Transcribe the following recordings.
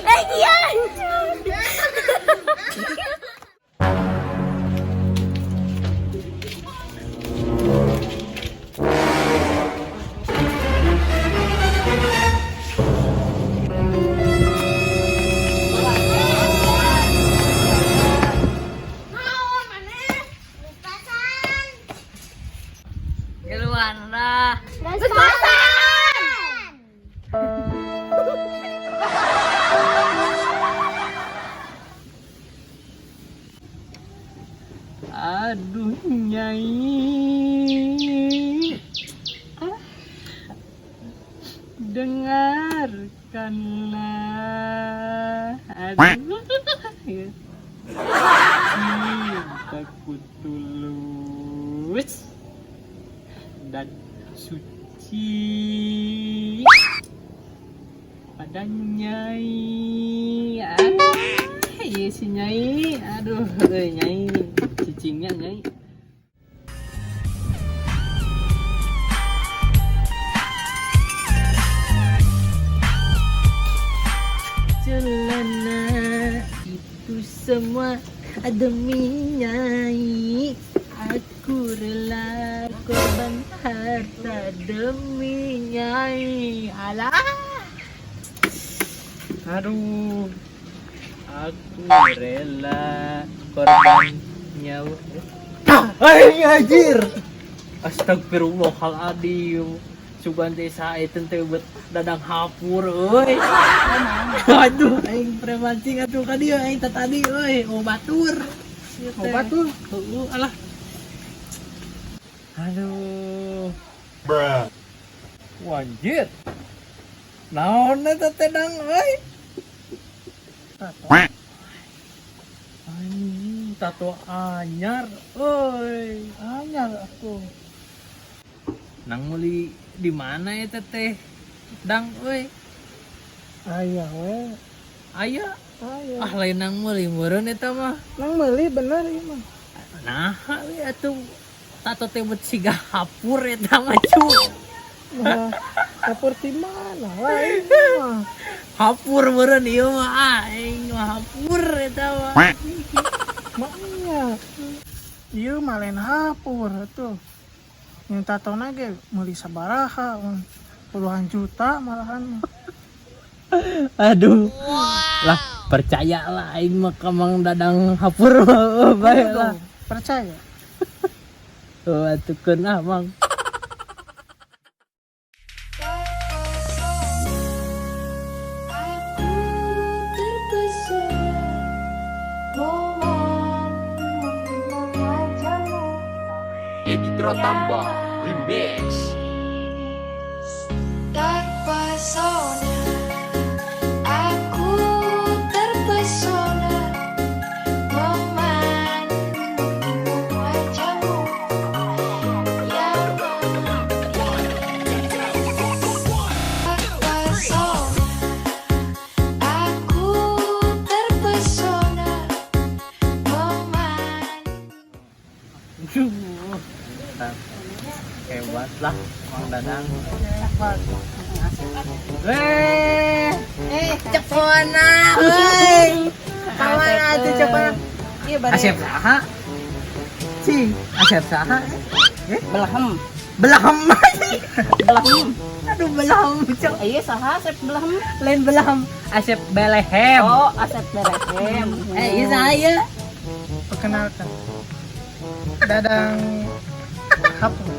Eh, iya. Geluan lah. Lepasan. Aduh, Nyai. Ah. Dengarkanlah. Aduh. Ya. Cintaku tulus dan suci pada Nyai. Ah, iya si Nyai. Aduh, euy, Nyai. Cicingnya Nyai. Celana itu semua demi Nyai. Aku rela korban harta demi Nyai. Alah. Aduh. Aku rela korban nyawa. Ah, ay, anjir. Astagfirullahaladzim. Sugan teh sae teh buat Dadang hapur euy. Aduh, aing premancing atuh ka dieu aing tadi euy, oh batur. Oh batur. Heeh, alah. Aduh. Bruh. Wanjir. Naon eta teh Dang euy? Tato. Anjing, tato anyar euy. Anyar atuh. Nang meuli di mana eta teh? Dang euy. Aya we. Aya. Aya. Ah, lain nang meuli meureun eta mah. Nang meuli bener ieu mah. Nah, we atuh tato teh bet siga hapur eta mah cu. Nah, dapur di mana lain mah. Hapur meureun ieu mah aing mah hapur eta mah. Maknya. Ieu mah lain hapur atuh. Yang tatona ge meuli sabaraha, puluhan juta malahan. Aduh. Lah, percayalah aing mah ka Mang Dadang hapur mah bae lah. Percaya. Oh, atuh keun ah, Mang. Edi Pratamba Remix. Terpesona, aku terpesona memandang wajahmu yang terpesona, aku terpesona memandang. Aduh. Hebat lah Mang Dadang. Weh, Eh, cepona, euy. Kamana atuh cepona? Iya, bade. Asep saha? Cing, Asep saha? Eh, Belahem. Belahem. Belahem. Aduh, belahem. Cok. Iya, saha Asep belahem? Lain belahem, Asep belehem. Oh, Asep belehem. Eh, iya saya. Perkenalkan. Dadang hapur.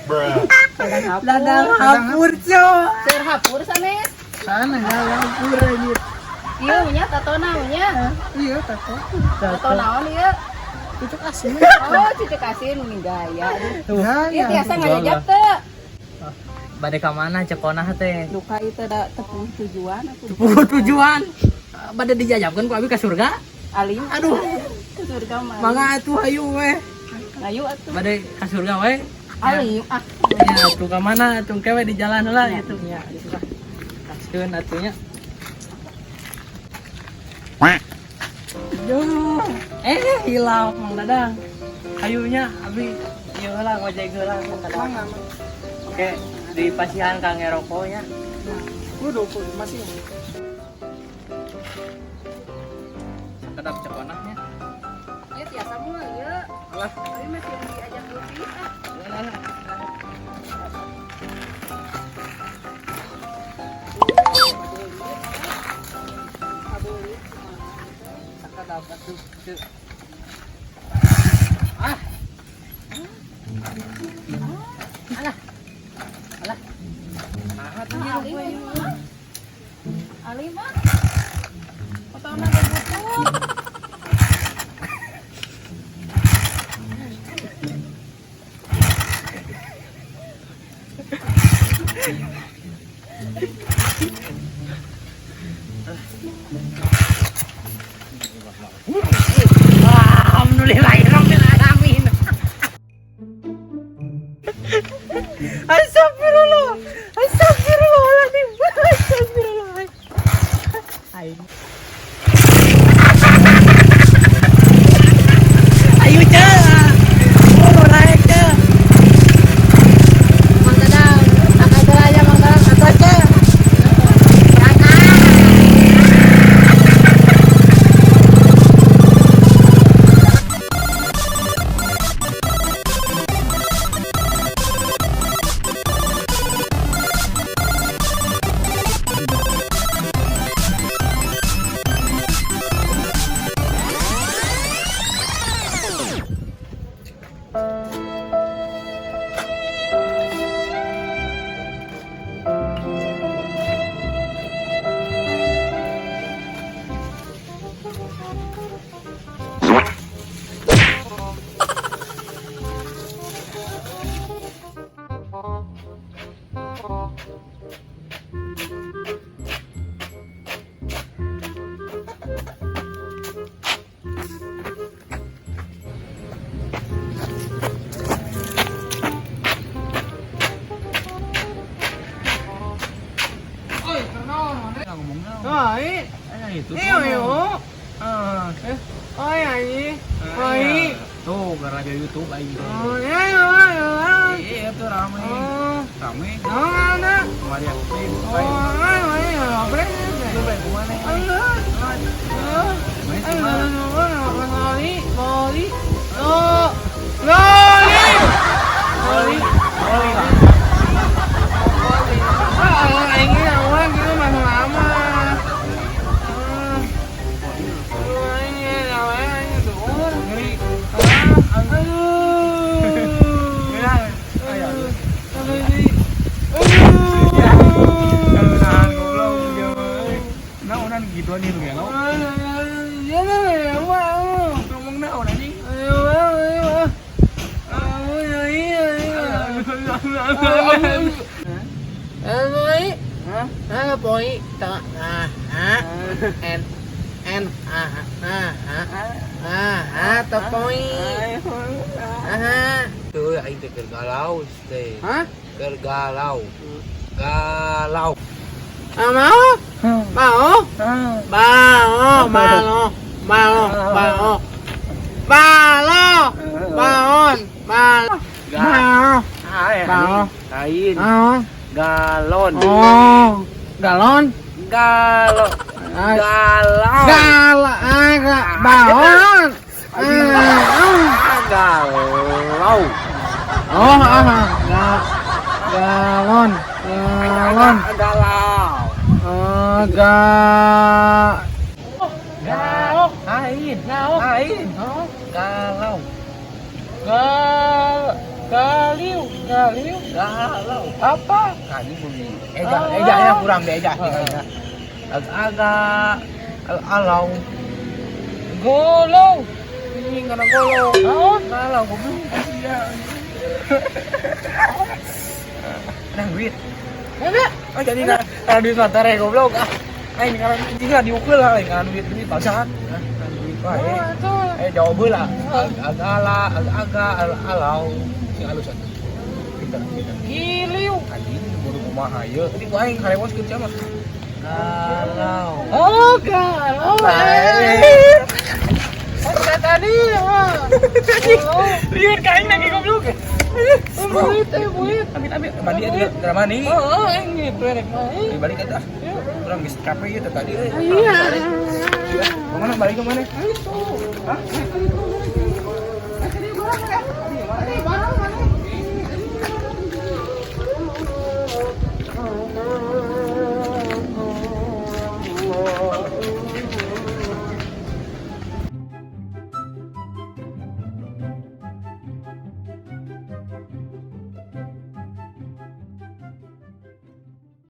Bruh. Dadang hapur. Dadang hapur, Cok. Seur hapur sanes. Sana. Dadang hapur anjir. Ieu nya tatona nya. Iya tato. Tato naon ieu? Cucuk asin. Oh, cucuk asin meni gaya. Aduh. Gaya. Ieu tiasa ngajajab teu? Bade ka mana Cekonah teh? Duka itu da tepung tujuan atuh. Puguh tujuan. Bade dijajabkeun ku abi ka surga. Alim. Aduh. Ke surga mah. Mangga atuh hayu weh. Ayo atuh. Bade ka surga we. Alim ah. Ya atuh ka mana atuh kewe di jalan heula gitu nya. Kaskeun atuh nya. Duh, hilap Mang Dadang. Hayunya abi ieu heula ngojek heula Mang Dadang. Oke, di pasihan Kang ngerokok nya. Kudu kudu masih. Sakedap Cekonah nya. Ieu tiasa moal ieu. Alah. Abi masih diajak leutik ah. Alah. Sakedap atuh. Teu. Ah. Alah. Alah. Nah, atuh ieu Alim we. mah. Alim mah. Otona butut. Alhamdulillahirabbil alamin. Astagfirullah. Astagfirullahaladzim. Astagfirullah. Aing. Ayo, Cek. Oh, naik, Cek. Mang Dadang, angkat aja Mang Dadang, atas, Cek. Berangkat. Oi, iyo iyo. Ah, oi ai. Oi. Tuh, gara YouTube aing. Oh, iya iya iya. Iya, tuh rame. Oh, Rame. oh, nah. Kemarin aku Oh, ayo ayo, apa Lu bae kumana? Allah. Main Ayo, kumaha? Loli, loli, lo, loli, loli, Loli lah. Ah, ini awan gitu masuk lama. Ah, ini awan ini tuh. Ngeri. Ah, aduh. Ayo. Aduh, aduh. Nahan goblok. Nah, unan gituan nih lu ya. Ngomong naon anjing? Tuh, aing teh keur galau teh. Hah? Keur galau. Galau. Ah, mau? Mau? Mau, mau, mau, mau. Malo, baon, malo. Mau. Mau. Lain. Mau. Galon. Oh, galon. Galon. Galau. Gala, ah, baon. Ah, Galau. oh, ah, galon, galon. Galau. Oh, ga. Galau. Lain. Lain. Galau. Gal, galiu, galiu. Galau. Apa? Kali bunyi. Eja, ejanya kurang deh, eja. Agak alau. Golo. Ini karena golo. Naon? Galau goblok. Iya. Nah, duit. Ah, jadi karena duit mah tere goblok ah. Aing karena jika diukul lah aing karena duit duit bangsat. Ah, karena duit wae. Eh jawab heula. Agak agak alau sing alus atuh. Pinter pinter. Giliu. Anjing kudu kumaha ieu. Tadi ku aing karewoskeun sia mah. Galau. Oh, galau. Oh, tadi mah. Lieur ka aing lagi goblok. Buit, buit. Ambil ambil mandi atuh, geura mandi. Oh, aing gitu rek mah. Balik balik atuh. Urang geus capek ieu teh tadi euy. Iya. Kemana balik kemana? Itu. Hah? Itu.